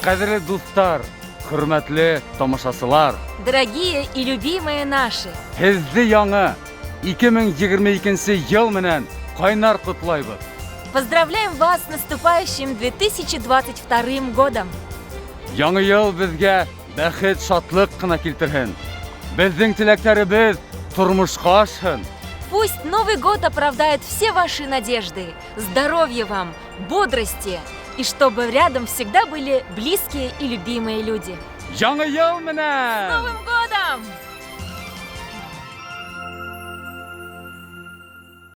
Ҡәҙерле дуҫтар, хөрмәтле тамашасылар, Дорогие и любимые наши, һеҙҙе яңы 2022 йыл менән ҡайнар ҡотлайбыҙ. Поздравляем вас с наступающим 2022 годом! Яңы йыл беҙгә бәхет, шатлыҡ ҡына килтерһен. Беҙҙең теләктәребеҙ тормошҡа ашһын. Пусть Новый год оправдает все ваши надежды, здоровья вам, бодрости и чтобы рядом всегда были близкие и любимые люди. Яңы йыл менән! С Новым годом!